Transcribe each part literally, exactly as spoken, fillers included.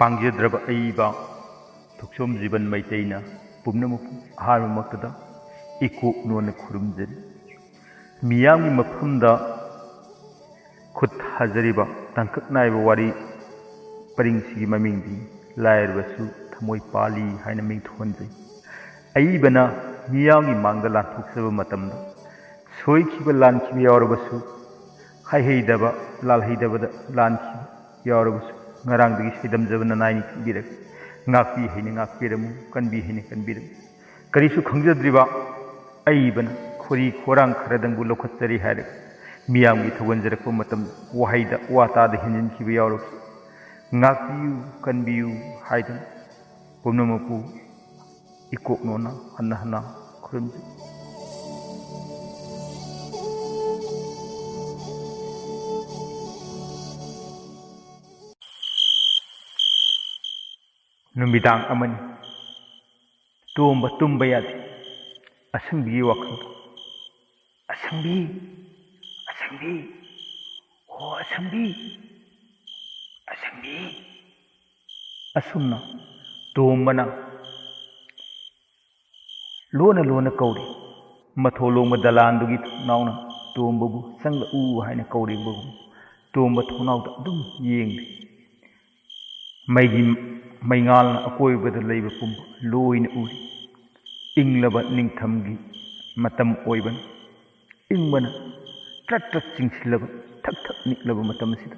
ꯄꯥꯡꯖꯗ꯭ꯔꯕ ꯑꯏꯕ ꯊꯣꯛꯆꯣꯝ ꯖꯤꯕꯟ ꯃꯩꯇꯩꯅ ꯄꯨꯝꯅꯃꯛꯄꯨ ꯑꯍꯥꯟꯕꯃꯛꯇꯗ ꯏꯀꯣꯛ ꯅꯣꯟꯅ ꯈꯨꯔꯨꯝꯖꯔꯤ꯫ ꯃꯤꯌꯥꯝꯒꯤ ꯃꯐꯝꯗ ꯈꯨꯠ ꯊꯥꯖꯔꯤꯕ ꯇꯥꯡꯀꯛ ꯅꯥꯏꯕ ꯋꯥꯔꯤ ꯄꯔꯤꯡꯁꯤꯒꯤ ꯃꯃꯤꯡꯗꯤ ꯂꯥꯏꯔꯕꯁꯨ ꯊꯃꯣꯏ ꯄꯥꯜꯂꯤ ꯍꯥꯏꯅ ꯃꯤꯡ ꯊꯣꯟꯖꯩ꯫ ꯑꯏꯕꯅ ꯃꯤꯌꯥꯝꯒꯤ ꯃꯥꯡꯗ ꯂꯥꯟꯊꯣꯛꯆꯕ ꯃꯇꯝꯗ ꯁꯣꯏꯈꯤꯕ ꯂꯥꯟꯈꯤꯕ ꯌꯥꯎꯔꯕꯁꯨ, ꯍꯥꯏꯍꯩꯗꯕ ꯂꯥꯜꯍꯩꯗꯕꯗ ꯂꯥꯟꯈꯤꯕ ꯌꯥꯎꯔꯕꯁꯨ, ꯉꯔꯥꯡꯗꯒꯤ ꯁꯣꯏꯗꯝꯖꯕ ꯅꯅꯥꯏꯅꯤ ꯈꯟꯕꯤꯔꯒ, ꯉꯥꯛꯄꯤ ꯍꯩꯅ ꯉꯥꯛꯄꯤꯔꯝꯃꯨ, ꯀꯟꯕꯤ ꯍꯩꯅ ꯀꯟꯕꯤꯔꯝꯃꯨ꯫ ꯀꯔꯤꯁꯨ ꯈꯪꯖꯗ꯭ꯔꯤꯕ ꯑꯏꯕꯅ ꯈꯣꯔꯤ ꯈꯣꯔꯥꯡ ꯈꯔꯗꯪꯕꯨ ꯂꯧꯈꯠꯆꯔꯤ ꯍꯥꯏꯔꯒ, ꯃꯤꯌꯥꯝꯒꯤ ꯊꯧꯒꯟꯖꯔꯛꯄ ꯃꯇꯝꯗ ꯋꯥꯍꯩꯗ ꯋꯥ ꯇꯥꯗ ꯍꯦꯟꯖꯤꯟꯈꯤꯕ ꯌꯥꯎꯔꯕꯁꯨ, ꯉꯥꯛꯄꯤꯌꯨ, ꯀꯟꯕꯤꯌꯨ ꯍꯥꯏꯗꯨꯅ ꯄꯨꯝꯅꯃꯛꯄꯨ ꯏꯀꯣꯛ ꯅꯣꯟꯅ ꯍꯟꯅ ꯍꯟꯅ ꯈꯨꯔꯨꯝꯖꯩ꯫ ꯅꯨꯃꯤꯗꯥꯡ ꯑꯃꯅꯤ꯫ ꯇꯣꯝꯕ ꯇꯨꯝꯕ ꯌꯥꯗꯦ꯫ ꯑꯁꯪꯕꯤꯒꯤ ꯋꯥꯈꯜꯗ, "ꯑꯁꯪꯕꯤ, ꯑꯁꯪꯕꯤ, ꯑꯣ ꯑꯁꯪꯕꯤ, ꯑꯁꯪꯕꯤ"꯫ ꯑꯁꯨꯝꯅ ꯇꯣꯝꯕꯅ ꯂꯣꯟꯅ ꯂꯣꯟꯅ ꯀꯧꯔꯤ꯫ ꯃꯊꯣꯜ ꯂꯣꯡꯕ ꯗꯂꯥꯟꯗꯨꯒꯤ ꯊꯣꯡꯅꯥꯎꯅ ꯇꯣꯝꯕꯕꯨ "ꯆꯪꯂꯛꯎ" ꯍꯥꯏꯅ ꯀꯧꯔꯤꯕꯒꯨꯝ, ꯇꯣꯝꯕ ꯊꯣꯡꯅꯥꯎꯗ ꯑꯗꯨꯝ ꯌꯦꯡꯂꯤ꯫ ꯃꯩꯒꯤ ꯃꯩꯉꯥꯜꯅ ꯑꯀꯣꯏꯕꯗ ꯂꯩꯕ ꯄꯨꯝꯕ ꯂꯣꯏꯅ ꯎꯔꯤ꯫ ꯏꯪꯂꯕ ꯅꯤꯡꯊꯝꯒꯤ ꯃꯇꯝ ꯑꯣꯏꯕꯅ, ꯏꯪꯕꯅ ꯇ꯭ꯔꯠ ꯇ꯭ꯔꯠ ꯆꯤꯡꯁꯤꯜꯂꯕ, ꯊꯛ ꯊꯛ ꯅꯤꯛꯂꯕ ꯃꯇꯝ ꯑꯁꯤꯗ,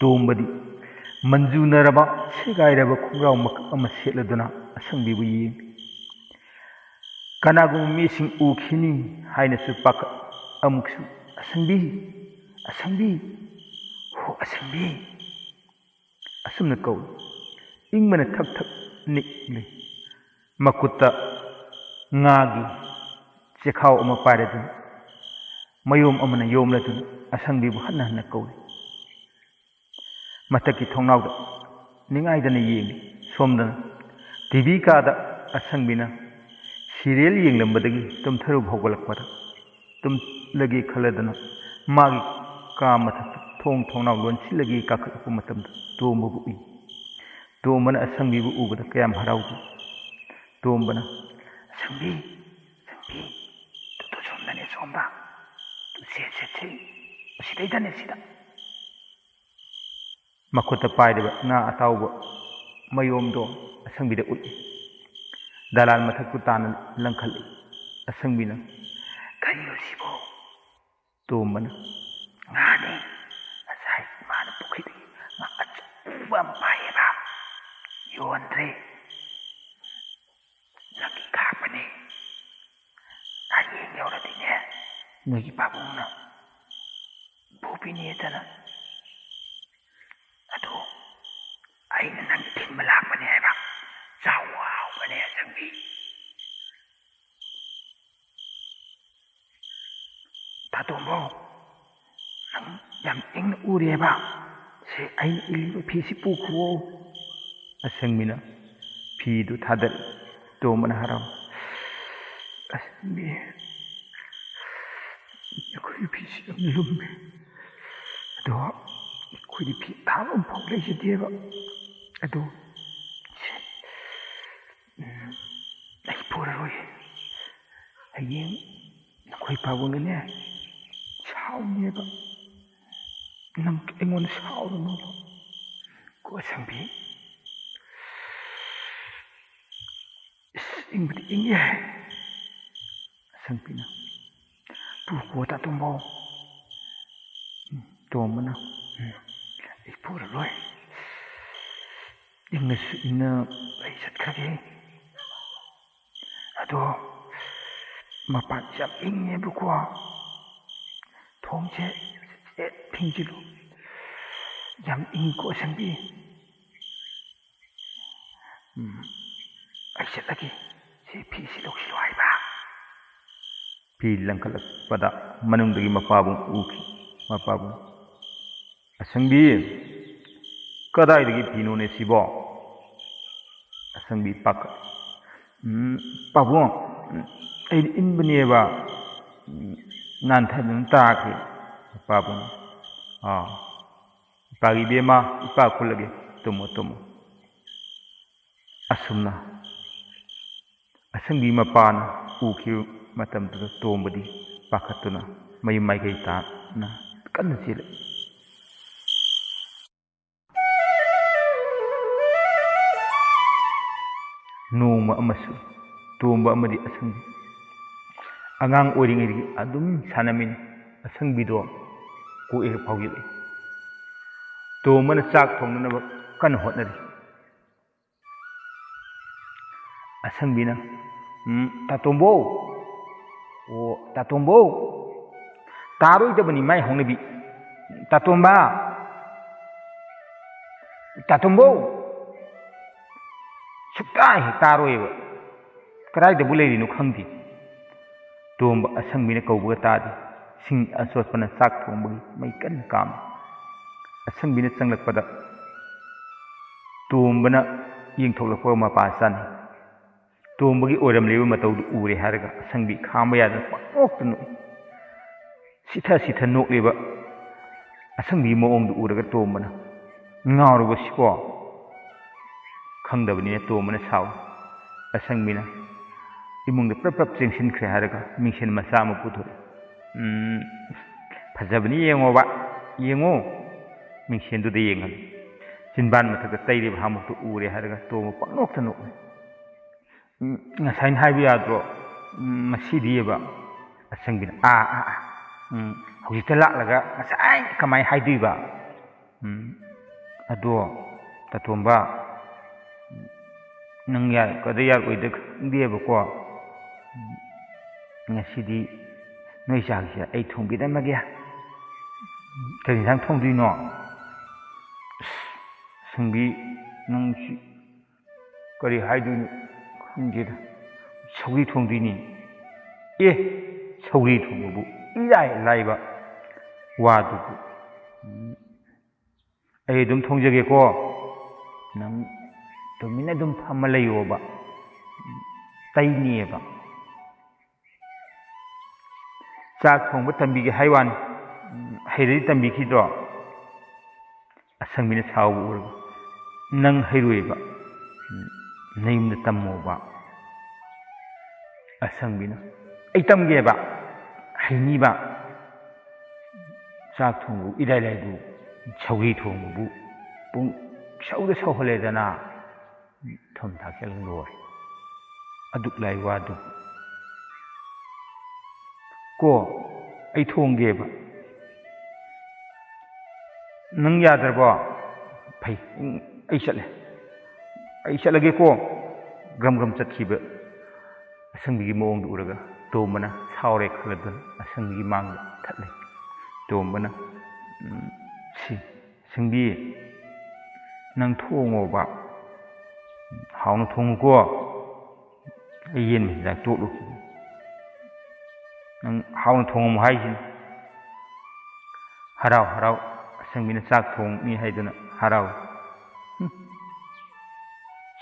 ꯇꯣꯝꯕꯗꯤ ꯃꯟꯖꯨꯅꯔꯕ ꯁꯦꯒꯥꯏꯔꯕ ꯈꯣꯡꯒ꯭ꯔꯥꯎ ꯃꯀꯛ ꯑꯃ ꯁꯦꯠꯂꯗꯨꯅ ꯑꯁꯪꯕꯤꯕꯨ ꯌꯦꯡꯂꯤ꯫ ꯀꯅꯥꯒꯨꯝꯕ ꯃꯤꯁꯤꯡ ꯎꯈꯤꯅꯤ ꯍꯥꯏꯅꯁꯨ ꯄꯥꯈꯠ, ꯑꯃꯨꯛꯁꯨ "ꯑꯁꯪꯕꯤ, ꯑꯁꯪꯕꯤ, ꯍꯣ ꯑꯁꯪꯕꯤ" ꯑꯁꯨꯝꯅ ꯀꯧꯏ꯫ ꯏꯪꯕꯅ ꯊꯛ ꯊꯛ ꯅꯤꯛꯂꯤ꯫ ꯃꯈꯨꯠꯇ ꯉꯥꯒꯤ ꯆꯦꯈꯥꯎ ꯑꯃ ꯄꯥꯏꯔꯗꯨꯅ, ꯃꯌꯣꯝ ꯑꯃꯅ ꯌꯣꯝꯂꯗꯨꯅ ꯑꯁꯪꯕꯤꯕꯨ ꯍꯟꯅ ꯍꯟꯅ ꯀꯧꯏ꯫ ꯃꯊꯛꯀꯤ ꯊꯣꯡꯅꯥꯎꯗ ꯅꯤꯡꯉꯥꯏꯗꯅ ꯌꯦꯡꯂꯤ꯫ ꯁꯣꯝꯗꯅ ꯇꯤ ꯚꯤ ꯀꯥꯗ ꯑꯁꯪꯕꯤꯅ ꯁꯤꯔꯤꯌꯦꯜ ꯌꯦꯡꯂꯝꯕꯗꯒꯤ ꯇꯨꯝꯊꯔꯨꯕ ꯍꯧꯒꯠꯂꯛꯄꯗ, ꯇꯨꯝꯂꯒꯦ ꯈꯜꯂꯗꯅ ꯃꯥꯒꯤ ꯀꯥ ꯃꯊꯛꯇ ꯊꯣꯡ ꯊꯣꯡꯅꯥꯎ ꯂꯣꯟꯁꯤꯜꯂꯒꯦ ꯀꯥꯈꯠꯂꯛꯄ ꯃꯇꯝꯗ ꯇꯣꯝꯕꯕꯨ ꯎꯏ꯫ ꯇꯣꯝꯕꯅ ꯑꯁꯪꯕꯤꯕꯨ ꯎꯕꯗ ꯀꯌꯥꯝ ꯍꯔꯥꯎꯗꯦ꯫ ꯇꯣꯝꯕꯅ, "ꯑꯁꯪꯕꯤ, ꯑꯁꯪꯕꯤ, ꯇꯨ, ꯇꯨ, ꯁꯣꯝꯗꯅꯦ, ꯁꯣꯝꯗ꯫ ꯇꯨ, ꯁꯦ, ꯁꯦ, ꯁꯦ꯫ ꯑꯁꯤꯗꯩꯗꯅꯦ, ꯁꯤꯗ꯫" ꯃꯈꯨꯠꯇ ꯄꯥꯏꯔꯤꯕ ꯉꯥ ꯑꯇꯥꯎꯕ ꯃꯌꯣꯝꯗꯣ ꯑꯁꯪꯕꯤꯗ ꯎꯠꯂꯤ꯫ ꯗꯂꯥꯟ ꯃꯊꯛꯇꯨ ꯇꯥꯅ ꯂꯪꯈꯠꯂꯤ꯫ ꯑꯁꯪꯕꯤꯅ, "ꯀꯔꯤꯅꯣ ꯁꯤꯕꯣ?" ꯇꯣꯝꯕꯅ, "ꯉꯥꯅꯤ꯫ ꯉꯁꯥꯏ ꯏꯃꯥꯅ ꯄꯨꯈ꯭ꯔꯤꯗꯒꯤ ꯉꯥ ꯑꯆꯧꯕ ꯑꯃ ꯐꯥꯏꯌꯦꯕ꯫ ꯌꯣꯟꯗ꯭ꯔꯦ꯫ ꯅꯪꯒꯤ ꯈꯥꯛꯄꯅꯦ꯫ ꯍꯌꯦꯡ ꯌꯧꯔꯗꯤꯅꯦ, ꯅꯣꯏꯒꯤ ꯄꯥꯕꯨꯡꯅ ꯄꯨꯕꯤꯅꯦꯗꯅ꯫ ꯑꯗꯣ ꯑꯩꯅ ꯅꯪ ꯊꯤꯟꯕ ꯂꯥꯛꯄꯅꯦ ꯍꯥꯏꯕ꯫ ꯆꯥꯎ, ꯍꯥꯎꯕꯅꯦ, ꯑꯁꯪꯕꯤ꯫" "ꯇꯥꯇꯣꯝꯕꯧ, ꯅꯪ ꯌꯥꯝ ꯏꯪꯅ ꯎꯔꯦꯕ꯫ ꯁꯦ, ꯑꯩꯅ ꯏꯜꯂꯤꯕ ꯐꯤꯁꯤ ꯄꯨꯈꯣ꯫" ꯑꯁꯪꯕꯤꯅ ꯐꯤꯗꯨ ꯊꯥꯗꯔꯤ꯫ ꯇꯣꯝꯕꯅ ꯍꯔꯥꯎ, "ꯑꯁꯪꯕꯤ, ꯑꯩꯈꯣꯏꯒꯤ ꯐꯤꯁꯤ ꯌꯥꯝ ꯂꯨꯝꯃꯦ꯫ ꯑꯗꯣ ꯑꯩꯈꯣꯏꯗꯤ ꯐꯤ ꯑꯊꯥꯕ ꯑꯃꯐꯥꯎ ꯂꯩꯖꯗꯦꯕ꯫ ꯑꯗꯣ ꯁꯦ, ꯎꯝ, ꯑꯩ ꯄꯨꯔꯔꯣꯏ꯫ ꯍꯌꯦꯡ ꯅꯈꯣꯏ ꯄꯥꯕꯨꯡꯅꯅꯦ, ꯁꯥꯎꯅꯦꯕ꯫ ꯅꯪ ꯑꯩꯉꯣꯟꯗ ꯁꯥꯎꯔꯅꯣꯕ꯫ ꯀꯣ ꯑꯁꯪꯕꯤ, ꯏꯁ, ꯏꯪꯕꯗꯤ ꯏꯪꯉꯦ꯫" ꯑꯁꯪꯕꯤꯅ, "ꯄꯨꯀꯣ ꯇꯥꯇꯣꯝꯕꯧ꯫" ꯎꯝ, ꯇꯣꯝꯕꯅ, "ꯎꯝ, ꯑꯩ ꯄꯨꯔꯔꯣꯏ꯫ ꯏꯪꯉꯁꯨ ꯏꯪꯅ ꯑꯩ ꯆꯠꯈ꯭ꯔꯒꯦ꯫ ꯑꯗꯣ ꯃꯄꯥꯟꯁꯦ ꯌꯥꯝ ꯏꯪꯉꯦꯕꯀꯣ꯫ ꯊꯣꯡꯁꯦ ꯆꯦꯠ ꯊꯤꯡꯖꯤꯜꯂꯨ꯫ ꯌꯥꯝ ꯏꯪꯉꯤꯀꯣ ꯑꯁꯪꯕꯤ꯫ ꯎꯝ, ꯑꯩ ꯆꯠꯂꯒꯦ꯫ ꯁꯤ ꯐꯤꯁꯤ ꯂꯧꯁꯤꯜꯂꯨ ꯍꯥꯏꯕ꯫" ꯐꯤ ꯂꯪꯈꯠꯂꯛꯄꯗ ꯃꯅꯨꯡꯗꯒꯤ ꯃꯄꯥꯕꯨꯡ ꯎꯈꯤ꯫ ꯃꯄꯥꯕꯨꯡ, "ꯑꯁꯪꯕꯤ, ꯀꯗꯥꯏꯗꯒꯤ ꯐꯤꯅꯣꯅꯦ ꯁꯤꯕꯣ?" ꯑꯁꯪꯕꯤ ꯄꯥꯈꯠ, "ꯎꯝ, ꯄꯥꯕꯨꯡ, ꯎꯝ, ꯑꯩꯅ ꯏꯟꯕꯅꯦꯕ꯫ ꯎꯝ, ꯅꯥꯟꯊꯗꯨꯅ ꯇꯥꯈꯤ꯫" ꯄꯥꯕꯨꯡ, "ꯑꯥ, ꯏꯄꯥꯒꯤ ꯏꯕꯦꯝꯃ, ꯏꯄꯥ ꯈꯨꯜꯂꯒꯦ, ꯇꯨꯝꯃꯣ, ꯇꯨꯝꯃꯣ꯫" ꯑꯁꯨꯝꯅ ꯑꯁꯪꯕꯤ ꯃꯄꯥꯅ ꯎꯈꯤꯕ ꯃꯇꯝꯗꯨꯗ ꯇꯣꯝꯕꯗꯤ ꯄꯥꯈꯠꯇꯨꯅ ꯃꯌꯨꯝ ꯃꯥꯏꯀꯩ ꯇꯥꯅ ꯀꯟꯅ ꯆꯦꯜꯂꯛꯏ꯫ ꯅꯣꯡꯃ ꯑꯃꯁꯨ ꯇꯣꯝꯕ ꯑꯃꯗꯤ ꯑꯁꯪꯕꯤ ꯑꯉꯥꯡ ꯑꯣꯏꯔꯤꯉꯩꯗꯒꯤ ꯑꯗꯨꯝ ꯁꯥꯟꯅꯃꯤꯟꯅꯩ꯫ ꯑꯁꯪꯕꯤꯗꯣ ꯀꯣꯛ ꯍꯦꯛ ꯐꯥꯎꯖꯤꯜꯂꯛꯏ꯫ ꯇꯣꯝꯕꯅ ꯆꯥꯛ ꯊꯣꯡꯅꯅꯕ ꯀꯟꯅ ꯍꯣꯠꯅꯔꯤ꯫ ꯑꯁꯪꯕꯤꯅ, "ꯎꯝ, ꯇꯥꯇꯣꯝꯕꯧ! ꯑꯣ, ꯇꯥꯇꯣꯝꯕꯧ! ꯇꯥꯔꯣꯏꯗꯕꯅꯤ ꯃꯥꯏ ꯍꯧꯅꯕꯤ꯫ ꯇꯥꯇꯣꯝꯕ! ꯇꯥꯇꯣꯝꯕꯧ!" ꯁꯨꯛꯇꯥ ꯍꯦꯛ ꯇꯥꯔꯣꯏꯕ꯫ ꯀꯗꯥꯏꯗꯕꯨ ꯂꯩꯔꯤꯅꯣ ꯈꯪꯗꯦ꯫ ꯇꯣꯝꯕ ꯑꯁꯪꯕꯤꯅ ꯀꯧꯕꯒ ꯇꯥꯗꯦ꯫ ꯁꯤꯡ ꯑꯆꯣꯠꯄꯅ ꯆꯥꯛ ꯊꯣꯡꯕꯒꯤ ꯃꯩ ꯀꯟꯅ ꯀꯥꯝꯃꯤ꯫ ꯑꯁꯪꯕꯤꯅ ꯆꯪꯂꯛꯄꯗ ꯇꯣꯝꯕꯅ ꯌꯦꯡꯊꯣꯛꯂꯛꯄꯒ ꯃꯄꯥ ꯆꯥꯅꯩ꯫ ꯇꯣꯝꯕꯒꯤ ꯑꯣꯏꯔꯝꯂꯤꯕ ꯃꯇꯧꯗꯨ ꯎꯔꯦ ꯍꯥꯏꯔꯒ ꯑꯁꯪꯕꯤ ꯈꯥꯡꯕ ꯌꯥꯗꯅ ꯄꯪꯅꯣꯛꯇ ꯅꯣꯛꯏ꯫ ꯁꯤꯊ ꯁꯤꯊ ꯅꯣꯛꯂꯤꯕ ꯑꯁꯪꯕꯤꯒꯤ ꯃꯑꯣꯡꯗꯨ ꯎꯔꯒ ꯇꯣꯝꯕꯅ, "ꯉꯥꯎꯔꯕꯣ ꯁꯤꯕꯣ?" ꯈꯪꯗꯕꯅꯤꯅ ꯇꯣꯝꯕꯅ ꯁꯥꯎꯏ꯫ ꯑꯁꯪꯕꯤꯅ ꯏꯃꯨꯡꯗ ꯄ꯭ꯔꯞ ꯄ꯭ꯔꯞ ꯆꯦꯟꯁꯤꯟꯈ꯭ꯔꯦ ꯍꯥꯏꯔꯒ ꯃꯤꯡꯁꯦꯜ ꯃꯆꯥ ꯑꯃ ꯄꯨꯊꯣꯛꯏ꯫ "ꯎꯝ, ꯐꯖꯕꯅꯤ ꯌꯦꯡꯉꯣꯕ, ꯌꯦꯡꯉꯣ꯫" ꯃꯤꯡꯁꯦꯜꯗꯨꯗ ꯌꯦꯡꯍꯜꯂꯤ꯫ ꯆꯤꯟꯕꯥꯟ ꯃꯊꯛꯇ ꯇꯩꯔꯤꯕ ꯍꯥꯃꯨꯛꯇꯨ ꯎꯔꯦ ꯍꯥꯏꯔꯒ ꯇꯣꯝꯕ ꯄꯪꯅꯣꯛꯇ ꯅꯣꯛꯏ꯫ "ꯎꯝ, ꯉꯁꯥꯏꯅ ꯍꯥꯏꯕ ꯌꯥꯗ꯭ꯔꯣ? ꯎꯝ, ꯉꯁꯤꯗꯤꯕ?" ꯑꯁꯪꯕꯤꯅ, "ꯑꯥ, ꯑꯥ, ꯑꯥ, ꯎꯝ, ꯍꯧꯖꯤꯛꯇ ꯂꯥꯛꯂꯒ ꯉꯁꯥꯏ ꯀꯃꯥꯏꯅ ꯍꯥꯏꯗꯣꯏꯕ? ꯎꯝ, ꯑꯗꯣ, ꯇꯥꯇꯣꯝꯕ, ꯅꯪ ꯌꯥꯔꯛꯀꯗ꯭ꯔꯥ ꯌꯥꯔꯛꯑꯣꯏꯗ꯭ꯔꯥ ꯈꯪꯗꯦꯕꯀꯣ꯫ ꯎꯝ, ꯉꯁꯤꯗꯤ ꯅꯣꯏ ꯆꯥꯛꯁꯦ ꯑꯩ ꯊꯣꯡꯕꯤꯔꯝꯃꯒꯦ꯫" "ꯀꯔꯤ ꯏꯟꯁꯥꯡ ꯊꯣꯡꯗꯣꯏꯅꯣ?" "ꯑꯁ, ꯑꯁꯪꯕꯤ, ꯅꯪꯁꯤ ꯀꯔꯤ ꯍꯥꯏꯗꯣꯏꯅꯣ ꯈꯪꯗꯦꯗ꯫ ꯁꯧꯒ꯭ꯔꯤ ꯊꯣꯡꯗꯣꯏꯅꯤ꯫" "ꯑꯦ, ꯁꯧꯒ꯭ꯔꯤ ꯊꯣꯡꯕꯕꯨ ꯏꯔꯥꯏ ꯂꯥꯏꯕ ꯋꯥꯗꯨꯕꯨ꯫ ꯎꯝ, ꯑꯩ ꯑꯗꯨꯝ ꯊꯣꯡꯖꯒꯦꯀꯣ꯫ ꯅꯪ ꯇꯨꯃꯤꯟꯅ ꯑꯗꯨꯝ ꯐꯝꯃ ꯂꯩꯌꯣꯕ꯫ ꯇꯩꯅꯤꯌꯦꯕ꯫ ꯆꯥꯛ ꯊꯣꯡꯕ ꯇꯝꯕꯤꯒꯦ ꯍꯥꯏ ꯋꯥꯅꯤ꯫ ꯎꯝ, ꯍꯩꯔꯗꯤ ꯇꯝꯕꯤꯈꯤꯗ꯭ꯔꯣ?" ꯑꯁꯪꯕꯤꯅ ꯁꯥꯎꯕ ꯎꯔꯒ, "ꯅꯪ ꯍꯩꯔꯣꯏꯕ꯫ ꯎꯝ, ꯅꯌꯨꯝꯗ ꯇꯝꯃꯣꯕ꯫ ꯑꯁꯪꯕꯤꯅ, "ꯑꯩ ꯇꯝꯒꯦꯕ, ꯍꯩꯅꯤꯕ꯫ ꯆꯥꯛ ꯊꯣꯡꯕꯕꯨ ꯏꯔꯥꯏ ꯂꯥꯏꯕꯨ, ꯁꯧꯒ꯭ꯔꯤ ꯊꯣꯡꯕꯕꯨ ꯄꯨꯡ ꯁꯧꯗ ꯁꯧꯍꯜꯂꯦꯗꯅ, ꯊꯨꯝ ꯊꯥꯛꯆꯜꯂ ꯂꯣꯏꯔꯦ꯫ ꯑꯗꯨꯛ ꯂꯥꯏ ꯋꯥꯗꯨ꯫ ꯀꯣ, ꯑꯩ ꯊꯣꯡꯒꯦꯕ꯫ ꯅꯪ ꯌꯥꯗ꯭ꯔꯕꯣ? ꯐꯩ, ꯑꯩ ꯆꯠꯂꯦ꯫ ꯑꯩ ꯆꯠꯂꯒꯦꯀꯣ꯫" ꯒ꯭ꯔꯝ ꯒ꯭ꯔꯝ ꯆꯠꯈꯤꯕ ꯑꯁꯪꯕꯤꯒꯤ ꯃꯑꯣꯡꯗꯨ ꯎꯔꯒ ꯇꯣꯝꯕꯅ ꯁꯥꯎꯔꯦ ꯈꯜꯂꯗꯨꯅ ꯑꯁꯪꯕꯤꯒꯤ ꯃꯥꯡꯗ ꯊꯠꯂꯦ꯫ ꯇꯣꯝꯕꯅ, "ꯎꯝ, ꯁꯤ, ꯑꯁꯪꯕꯤ, ꯅꯪ ꯊꯣꯡꯉꯣꯕ꯫ ꯍꯥꯎꯅ ꯊꯣꯡꯉꯨꯀꯣ꯫ ꯑꯩ ꯌꯦꯟ ꯃꯆꯤꯟꯖꯥꯛ ꯇꯣꯠꯂꯨ꯫ ꯅꯪ ꯍꯥꯎꯅ ꯊꯣꯡꯉꯝꯃꯨ ꯍꯥꯏꯁꯤꯅꯤ꯫" ꯍꯔꯥꯎ ꯍꯔꯥꯎ ꯑꯁꯪꯕꯤꯅ ꯆꯥꯛ ꯊꯣꯡꯅꯤ ꯍꯥꯏꯗꯨꯅ ꯍꯔꯥꯎ꯫ ꯍꯨꯝ꯫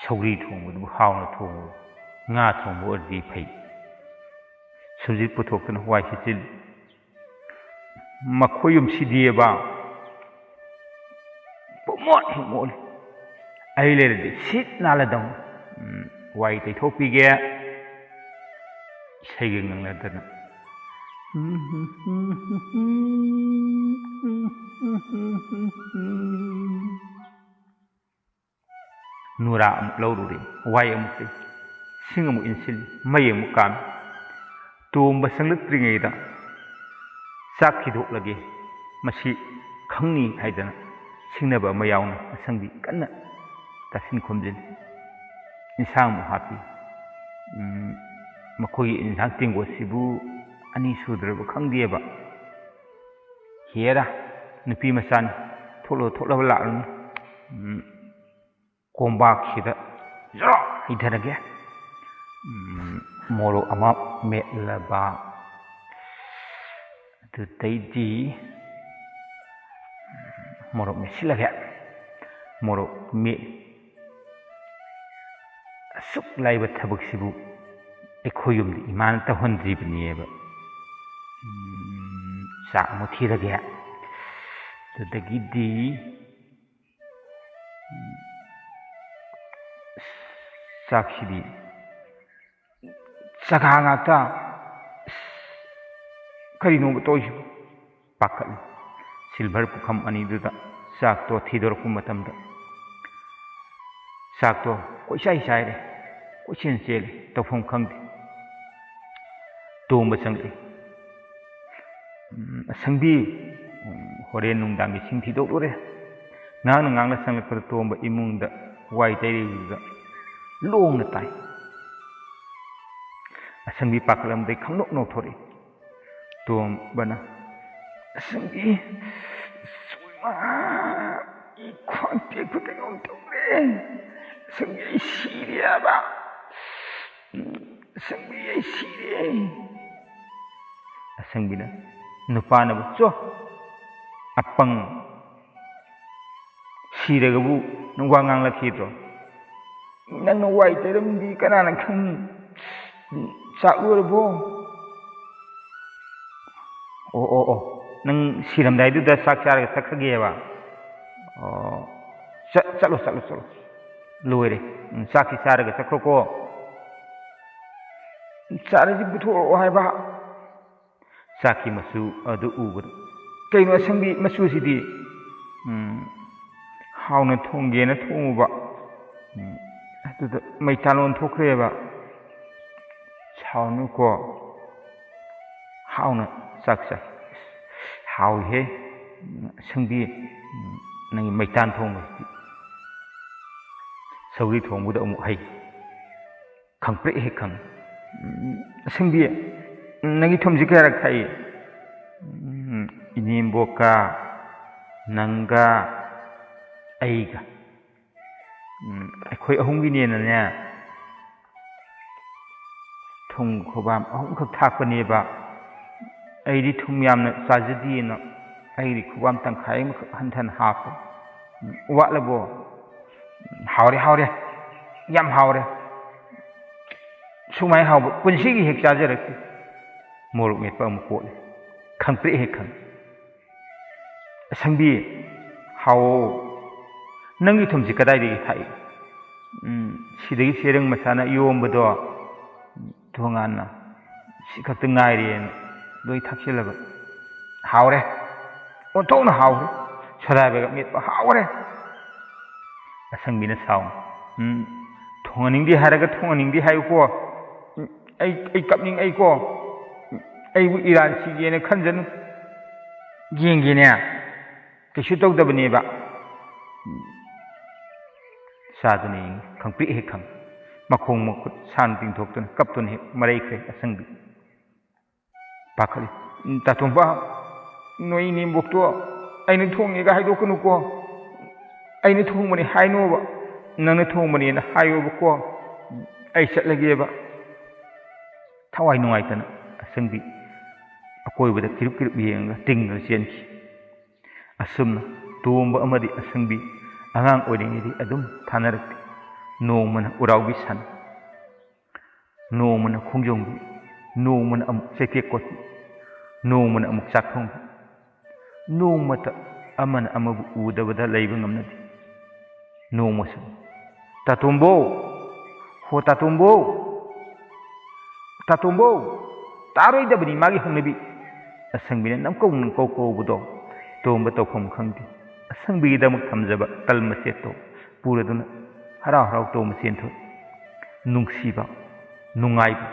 ꯁꯧꯒ꯭ꯔꯤ ꯊꯣꯡꯕꯗꯨꯕꯨ ꯍꯥꯎꯅ ꯊꯣꯡꯉꯨ꯫ ꯉꯥ ꯊꯣꯡꯕ ꯑꯣꯏꯔꯗꯤ ꯐꯩ꯫ ꯁꯨꯝꯁꯤꯠ ꯄꯨꯊꯣꯛꯇꯨꯅ ꯋꯥꯏ ꯁꯤꯠꯆꯤꯜꯂꯤ꯫ ꯃꯈꯣꯏ ꯌꯨꯝꯁꯤꯗꯤꯑꯕ ꯄꯨꯡꯃꯣꯠ ꯍꯦꯛ ꯃꯣꯠꯂꯤ꯫ ꯑꯩ ꯂꯩꯔꯗꯤ ꯁꯤꯠ ꯅꯥꯜꯂꯗꯧꯅꯤ꯫ ꯎꯝ, ꯋꯥꯏ ꯇꯩꯊꯣꯛꯄꯤꯒꯦ꯫ ꯏꯁꯩꯒ ꯉꯪꯅꯗꯅ꯫ ꯅꯨꯔꯥ ꯑꯃꯨꯛ ꯂꯧꯔꯨꯔꯦ, ꯋꯥꯏ ꯑꯃꯨꯛ ꯇꯩ, ꯁꯤꯡ ꯑꯃꯨꯛ ꯏꯟꯁꯤꯜꯂꯤ, ꯃꯩ ꯑꯃꯨꯛ ꯀꯥꯝꯃꯤ꯫ ꯇꯣꯝꯕ ꯆꯪꯂꯛꯇ꯭ꯔꯤꯉꯩꯗ ꯆꯥꯛ ꯊꯤꯗꯣꯛꯂꯒꯦ, ꯃꯁꯤ ꯈꯪꯅꯤ ꯍꯥꯏꯗꯅ ꯁꯤꯡꯅꯕ ꯑꯃ ꯌꯥꯎꯅ ꯑꯁꯪꯕꯤ ꯀꯟꯅ ꯇꯥꯁꯤꯟ ꯈꯣꯝꯖꯤꯜꯂꯤ꯫ ꯏꯟꯁꯥꯡ ꯑꯃꯨꯛ ꯍꯥꯞꯄꯤ꯫ ꯎꯝ, ꯃꯈꯣꯏꯒꯤ ꯏꯟꯁꯥꯡ ꯇꯦꯡꯀꯣꯠꯁꯤꯕꯨ ꯑꯅꯤ ꯁꯨꯗ꯭ꯔꯕ ꯈꯪꯗꯦꯕ꯫ ꯍꯦꯔꯥ, ꯅꯨꯄꯤ ꯃꯆꯥꯅꯤ, ꯊꯣꯛꯂꯣ ꯊꯣꯛꯂꯕ ꯂꯥꯛꯂꯅꯤ꯫ ꯎꯝ, ꯀꯣꯝꯄꯥꯛꯁꯤꯗ ꯖꯣꯔꯣ ꯍꯩꯊꯔꯒꯦ꯫ ꯎꯝ, ꯃꯣꯔꯣꯛ ꯑꯃ ꯃꯦꯠꯂꯕ, ꯑꯗꯨꯗꯩꯗꯤ ꯃꯣꯔꯣꯛ ꯃꯦꯠꯁꯤꯜꯂꯒꯦ꯫ ꯃꯣꯔꯣꯛ ꯃꯦꯠ-, ꯑꯁꯨꯛ ꯂꯥꯏꯕ ꯊꯕꯛꯁꯤꯕꯨ ꯑꯩꯈꯣꯏ ꯌꯨꯝꯗ ꯏꯃꯥꯅ ꯇꯧꯍꯟꯗ꯭ꯔꯤꯕꯅꯦꯕ꯫ ꯎꯝ, ꯆꯥꯛ ꯑꯃꯨꯛ ꯊꯤꯔꯒꯦ꯫ ꯑꯗꯨꯗꯒꯤꯗꯤ, ꯎꯝ, ꯆꯥꯛꯁꯤꯗꯤ ꯆꯒꯥ ꯉꯥꯛꯇ꯫ ꯑꯁ, ꯀꯔꯤꯅꯣꯕ ꯇꯧꯔꯤꯁꯤꯕꯨ? ꯄꯥꯈꯠꯂꯤ꯫ ꯁꯤꯜꯚꯔ ꯄꯨꯈꯝ ꯑꯅꯤꯗꯨꯗ ꯆꯥꯛꯇꯣ ꯊꯤꯗꯣꯔꯛꯄ ꯃꯇꯝꯗ, ꯆꯥꯛꯇꯣ ꯀꯣꯏꯆꯥꯏ ꯆꯥꯏꯔꯦ, ꯀꯣꯏꯆꯦꯟ ꯆꯦꯜꯂꯦ, ꯇꯧꯐꯝ ꯈꯪꯗꯦ꯫ ꯇꯣꯝꯕ ꯆꯪꯂꯛꯏ꯫ "ꯎꯝ, ꯑꯁꯪꯕꯤ, ꯎꯝ, ꯍꯣꯔꯦꯟ ꯅꯨꯡꯗꯥꯡꯒꯤ ꯁꯤꯡ ꯊꯤꯗꯣꯛꯂꯨꯔꯦ꯫" ꯉꯥꯡꯅ ꯉꯥꯡꯅ ꯆꯪꯂꯛꯄꯗ ꯇꯣꯝꯕ ꯏꯃꯨꯡꯗ ꯋꯥꯏ ꯇꯩꯔꯤꯕꯗꯨꯗ ꯂꯣꯡꯅ ꯇꯥꯏ꯫ ꯑꯁꯪꯕꯤ ꯄꯥꯈꯠꯂꯝꯕꯗꯩ ꯈꯪꯅꯣꯛ ꯅꯣꯛꯊꯣꯔꯛꯏ꯫ ꯇꯣꯝꯕꯅ, "ꯑꯁꯪꯕꯤ, ꯁꯣꯏꯃ, ꯑꯩ ꯈ꯭ꯋꯥꯡ ꯇꯦꯛꯄ ꯀꯩꯅꯣꯝ ꯇꯧꯔꯦ꯫ ꯑꯁꯪꯕꯤ, ꯑꯩ ꯁꯤꯔꯦ ꯍꯥꯏꯕ꯫ ꯎꯝ, ꯑꯁꯪꯕꯤ, ꯑꯩ ꯁꯤꯔꯦ꯫" ꯑꯁꯪꯕꯤꯅ, "ꯅꯨꯄꯥꯅꯕꯨ, ꯆꯣ, ꯑꯄꯪ, ꯁꯤꯔꯒꯕꯨ ꯅꯪ ꯋꯥ ꯉꯥꯡꯂꯛꯈꯤꯗ꯭ꯔꯣ? ꯅꯪꯅ ꯋꯥꯏ ꯇꯩꯔꯝꯗꯤ ꯀꯅꯥꯅ ꯈꯪ? ꯆꯥꯛ ꯂꯣꯏꯔꯕꯣ? ꯑꯣ, ꯑꯣ, ꯑꯣ, ꯅꯪ ꯁꯤꯔꯝꯗꯥꯏꯗꯨꯗ ꯆꯥꯛ ꯆꯥꯔꯒ ꯆꯠꯈ꯭ꯔꯒꯦꯕ? ꯑꯣ, ꯆꯠ-, ꯆꯠꯂꯣ, ꯆꯠꯂꯣ, ꯆꯠꯂꯣ꯫ ꯂꯣꯏꯔꯦ꯫ ꯎꯝ, ꯆꯥꯛꯇꯤ ꯆꯥꯔꯒ ꯆꯠꯈ꯭ꯔꯣꯀꯣ꯫" "ꯆꯥꯔꯁꯤ ꯄꯨꯊꯣꯔꯛꯑꯣ ꯍꯥꯏꯕ꯫" ꯆꯥꯛꯀꯤ ꯃꯆꯨ ꯑꯗꯨ ꯎꯕꯗ, "ꯀꯩꯅꯣ ꯑꯁꯪꯕꯤ ꯃꯆꯨꯁꯤꯗꯤ?" "ꯎꯝ, ꯍꯥꯎꯅ ꯊꯣꯡꯒꯦꯅ ꯊꯣꯡꯉꯨꯕ, ꯎꯝ, ꯑꯗꯨꯗ ꯃꯩꯇꯥꯟ ꯑꯣꯟꯊꯣꯛꯈ꯭ꯔꯦꯕ꯫" "ꯁꯥꯎꯅꯨꯀꯣ, ꯍꯥꯎꯅ ꯆꯥꯛ ꯆꯥ꯫" "ꯍꯥꯎꯏꯍꯦ, ꯎꯝ, ꯑꯁꯪꯕꯤ, ꯎꯝ, ꯅꯪꯒꯤ ꯃꯩꯇꯥꯟ ꯊꯣꯡꯕꯁꯤꯗꯤ꯫ ꯁꯧꯒ꯭ꯔꯤ ꯊꯣꯡꯕꯗ ꯑꯃꯨꯛ ꯍꯩ꯫ ꯈꯪꯄ꯭ꯔꯦꯛ ꯍꯦꯛ ꯈꯪꯉꯤ꯫" "ꯎꯝ, ꯑꯁꯪꯕꯤ, ꯅꯪꯒꯤ ꯊꯨꯝꯁꯤ ꯀꯌꯥꯔꯛ ꯊꯥꯛꯏ?" "ꯎꯝ, ꯏꯅꯦꯝꯕꯣꯛꯀ, ꯅꯪꯒ, ꯑꯩꯒ, ꯎꯝ, ꯑꯩꯈꯣꯏ ꯑꯍꯨꯝꯒꯤꯅꯦꯅꯅꯦ, ꯊꯨꯝ ꯈꯨꯕꯥꯝ ꯑꯍꯨꯝꯈꯛ ꯊꯥꯛꯄꯅꯦꯕ꯫ ꯑꯩꯗꯤ ꯊꯨꯝ ꯌꯥꯝꯅ ꯆꯥꯖꯗꯦꯅ ꯑꯩꯗꯤ ꯈꯨꯕꯥꯝ ꯇꯪꯈꯥꯏ ꯑꯃꯈꯛ ꯍꯟꯊꯅ ꯍꯥꯞꯄꯦ꯫" "ꯎꯝ, ꯋꯥꯠꯂꯕꯣ?" "ꯍꯥꯎꯔꯦ, ꯍꯥꯎꯔꯦ, ꯌꯥꯝ ꯍꯥꯎꯔꯦ꯫ ꯁꯨꯃꯥꯏꯅ ꯍꯥꯎꯕ ꯄꯨꯟꯁꯤꯒꯤ ꯍꯦꯛ ꯆꯥꯖꯔꯛꯇꯦ꯫" ꯃꯣꯔꯣꯛ ꯃꯦꯠꯄ ꯑꯃꯨꯛ ꯀꯣꯠꯂꯦ꯫ ꯈꯪꯄ꯭ꯔꯦꯛ ꯍꯦꯛ ꯈꯪꯉꯤ꯫ "ꯑꯁꯪꯕꯤ, ꯍꯥꯎꯑꯣ꯫ ꯅꯪꯒꯤ ꯊꯨꯝꯁꯤ ꯀꯗꯥꯏꯗꯒꯤ ꯊꯥꯛꯏ?" ꯎꯝ, ꯁꯤꯗꯒꯤ ꯆꯦꯔꯪ ꯃꯆꯥꯅ ꯌꯣꯝꯕꯗꯣ ꯊꯣꯡꯉꯥꯟꯅ ꯁꯤ ꯈꯛꯇ ꯉꯥꯏꯔꯦꯅ ꯂꯣꯏ ꯊꯛꯆꯤꯜꯂꯕ꯫ ꯍꯥꯎꯔꯦ, ꯑꯣꯟꯊꯣꯛꯅ ꯍꯥꯎꯔꯦ꯫ ꯁꯣꯗꯥ ꯕꯦꯒꯞ ꯃꯦꯠꯄ ꯍꯥꯎꯔꯦ꯫ ꯑꯁꯪꯕꯤꯅ ꯁꯥꯎꯅ, "ꯎꯝ, ꯊꯣꯡꯍꯟꯅꯤꯡꯗꯦ ꯍꯥꯏꯔꯒ ꯊꯣꯡꯍꯟꯅꯤꯡꯗꯦ ꯍꯥꯏꯌꯨꯀꯣ꯫ ꯎꯝ, ꯑꯩ, ꯑꯩ ꯀꯞꯅꯤꯡꯉꯛꯏꯀꯣ꯫ ꯎꯝ, ꯑꯩꯕꯨ ꯏꯔꯥꯟ ꯁꯤꯒꯦꯅ ꯈꯟꯖꯅꯨ꯫ ꯌꯦꯡꯒꯦꯅꯦ, ꯀꯩꯁꯨ ꯇꯧꯗꯕꯅꯦꯕ꯫" ꯆꯥꯗꯨꯅ ꯌꯦꯡꯉꯤ, ꯈꯪꯄ꯭ꯔꯤꯛ ꯍꯦꯛ ꯈꯪꯉꯤ꯫ ꯃꯈꯣꯡ ꯃꯈꯨꯠ ꯁꯥꯡꯅ ꯇꯤꯡꯊꯣꯛꯇꯨꯅ ꯀꯞꯇꯨꯅ ꯍꯦꯛ ꯃꯔꯩꯈ꯭ꯔꯦ ꯑꯁꯪꯕꯤ꯫ ꯄꯥꯈꯠꯂꯤ꯫ "ꯎꯝ, ꯇꯥꯇꯣꯝꯕ, ꯅꯣꯏ ꯏꯅꯦꯝꯕꯣꯛꯇꯣ ꯑꯩꯅ ꯊꯣꯡꯉꯦꯒ ꯍꯥꯏꯗꯣꯛꯀꯅꯨꯀꯣ꯫ ꯑꯩꯅ ꯊꯣꯡꯕꯅꯦ ꯍꯥꯏꯅꯣꯕ꯫ ꯅꯪꯅ ꯊꯣꯡꯕꯅꯦꯅ ꯍꯥꯏꯌꯣꯕꯀꯣ꯫ ꯑꯩ ꯆꯠꯂꯒꯦꯕ꯫" ꯊꯋꯥꯏ ꯅꯨꯡꯉꯥꯏꯇꯅ ꯑꯁꯪꯕꯤ ꯑꯀꯣꯏꯕꯗ ꯀꯤꯔꯨꯞ ꯀꯤꯔꯨꯞ ꯌꯦꯡꯉꯒ ꯇꯤꯡꯗꯨꯅ ꯆꯦꯟꯈꯤ꯫ ꯑꯁꯨꯝꯅ ꯇꯣꯝꯕ ꯑꯃꯗꯤ ꯑꯁꯪꯕꯤ ꯑꯉꯥꯡ ꯑꯣꯏꯔꯤꯉꯩꯗꯤ ꯑꯗꯨꯝ ꯊꯥꯅꯔꯛꯈꯤ꯫ ꯅꯣꯡꯃꯅ ꯎꯔꯥꯎꯕꯤ ꯁꯥꯟꯅ, ꯅꯣꯡꯃꯅ ꯈꯣꯡꯖꯣꯝꯕꯤ, ꯅꯣꯡꯃꯅ ꯑꯃꯨꯛ ꯆꯩꯇꯦꯛ ꯀꯣꯠꯄꯤ, ꯅꯣꯡꯃꯅ ꯑꯃꯨꯛ ꯆꯥꯛ ꯊꯣꯡꯕꯤ꯫ ꯅꯣꯡꯃꯇ ꯑꯃꯅ ꯑꯃꯕꯨ ꯎꯗꯕꯗ ꯂꯩꯕ ꯉꯝꯅꯗꯦ꯫ ꯅꯣꯡꯃꯁꯨ, "ꯇꯥꯇꯣꯝꯕꯧ! ꯍꯣ ꯇꯥꯇꯣꯝꯕꯧ! ꯇꯥꯇꯣꯝꯕꯧ!" ꯇꯥꯔꯣꯏꯗꯕꯅꯤ ꯃꯥꯒꯤ ꯍꯧꯅꯕꯤ꯫ ꯑꯁꯪꯕꯤꯅ ꯅꯝꯀꯧ ꯅꯝꯀꯧ ꯀꯧꯕꯗꯣ ꯇꯣꯝꯕ ꯇꯧꯐꯝ ꯈꯪꯗꯦ꯫ ꯑꯁꯪꯕꯤꯒꯤꯗꯃꯛ ꯊꯝꯖꯕ ꯇꯜ ꯃꯆꯦꯠꯇꯣ ꯄꯨꯔꯗꯨꯅ ꯍꯔꯥꯎ ꯍꯔꯥꯎ ꯇꯣꯝꯕ ꯆꯦꯟꯊꯣꯛꯏ꯫ ꯅꯨꯡꯁꯤꯕ, ꯅꯨꯡꯉꯥꯏꯕ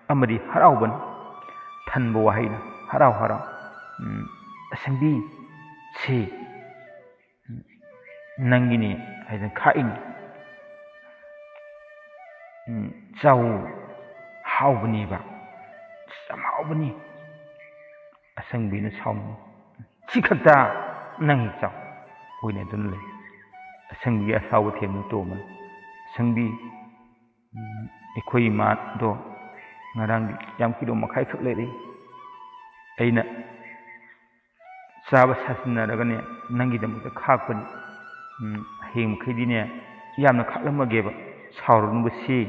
ꯑꯃꯗꯤ ꯍꯔꯥꯎꯕꯅ ꯊꯟꯕ ꯋꯥꯍꯩꯅ ꯍꯔꯥꯎ ꯍꯔꯥꯎ, "ꯎꯝ, ꯑꯁꯪꯕꯤ, ꯁꯤ ꯅꯪꯒꯤꯅꯤ" ꯍꯥꯏꯗꯅ ꯈꯥꯛꯏꯅꯤ꯫ "ꯎꯝ, ꯆꯥꯎ, ꯍꯥꯎꯕꯅꯦꯕ, ꯌꯥꯝ ꯍꯥꯎꯕꯅꯤ꯫" ꯑꯁꯪꯕꯤꯅ ꯁꯥꯎꯅꯤꯡꯏ꯫ "ꯁꯤ ꯈꯛꯇ ꯅꯪ ꯍꯦꯛ ꯆꯥꯎ" ꯑꯣꯏꯅ ꯑꯗꯨꯝ ꯂꯩ꯫ ꯑꯁꯪꯕꯤꯒꯤ ꯑꯁꯥꯎꯕ ꯊꯦꯝꯅ ꯇꯣꯝꯕꯅ, "ꯑꯁꯪꯕꯤ, ꯎꯝ, ꯑꯩꯈꯣꯏ ꯏꯃꯥꯗꯣ ꯉꯔꯥꯡꯗꯤ ꯌꯥꯝ ꯀꯤꯂꯣ ꯃꯈꯥꯏꯈꯛ ꯂꯩꯔꯛꯏ꯫ ꯑꯩꯅ ꯆꯥꯕ ꯁꯥꯖꯤꯟꯅꯔꯒꯅꯦ, ꯅꯪꯒꯤꯗꯃꯛꯇ ꯈꯥꯛꯄꯅꯤ꯫ ꯎꯝ, ꯍꯌꯦꯡ ꯃꯈꯩꯗꯤꯅꯦ, ꯌꯥꯝꯅ ꯈꯥꯛꯂꯝꯃꯒꯦꯕ꯫ ꯁꯥꯎꯔꯅꯨꯕ ꯁꯤ,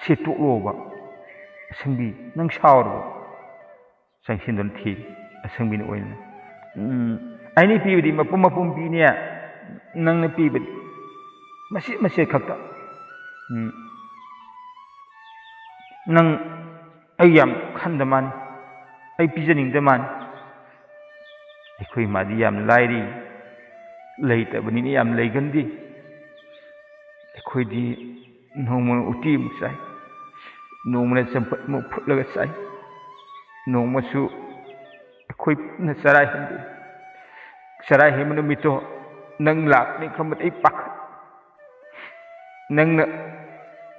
ꯁꯤ ꯇꯣꯛꯂꯣꯕ꯫ ꯑꯁꯪꯕꯤ, ꯅꯪ ꯁꯥꯎꯔꯕꯣ?" ꯆꯪꯁꯤꯟꯗꯨꯅ ꯊꯤ꯫ ꯑꯁꯪꯕꯤꯅ ꯑꯣꯏꯅ, "ꯎꯝ, ꯑꯩꯅ ꯄꯤꯕꯗꯤ ꯃꯄꯨꯝ ꯃꯄꯨꯝ ꯄꯤꯅꯦ, ꯅꯪꯅ ꯄꯤꯕꯗꯤ ꯃꯆꯦꯠ ꯃꯆꯦꯠ ꯈꯛꯇ꯫ ꯎꯝ, ꯅꯪ ꯑꯩ ꯌꯥꯝ ꯈꯟꯗ ꯃꯥꯅꯤ, ꯑꯩ ꯄꯤꯖꯅꯤꯡꯗ ꯃꯥꯅꯤ꯫ ꯑꯩꯈꯣꯏ ꯃꯥꯗꯤ ꯌꯥꯝ ꯂꯥꯏꯔꯤ, ꯂꯩꯇꯕꯅꯤꯅ ꯌꯥꯝ ꯂꯩꯒꯟꯗꯦ꯫ ꯑꯩꯈꯣꯏꯗꯤ ꯅꯣꯡꯃꯅ ꯎꯇꯤ ꯑꯃꯨꯛ ꯆꯥꯏ, ꯅꯣꯡꯃꯅ ꯆꯝꯐꯨꯠ ꯑꯃꯨꯛ ꯐꯨꯠꯂꯒ ꯆꯥꯏ, ꯅꯣꯡꯃꯁꯨ ꯑꯩꯈꯣꯏ ꯄꯨꯟꯅ ꯆꯔꯥ ꯍꯦꯟꯗꯦ꯫ ꯆꯔꯥ ꯍꯦꯟꯕ ꯅꯨꯃꯤꯠꯇꯣ ꯅꯪ ꯂꯥꯛꯀꯅꯤ ꯈꯟꯕꯗ ꯑꯩ ꯄꯥꯈꯠ꯫ ꯅꯪꯅ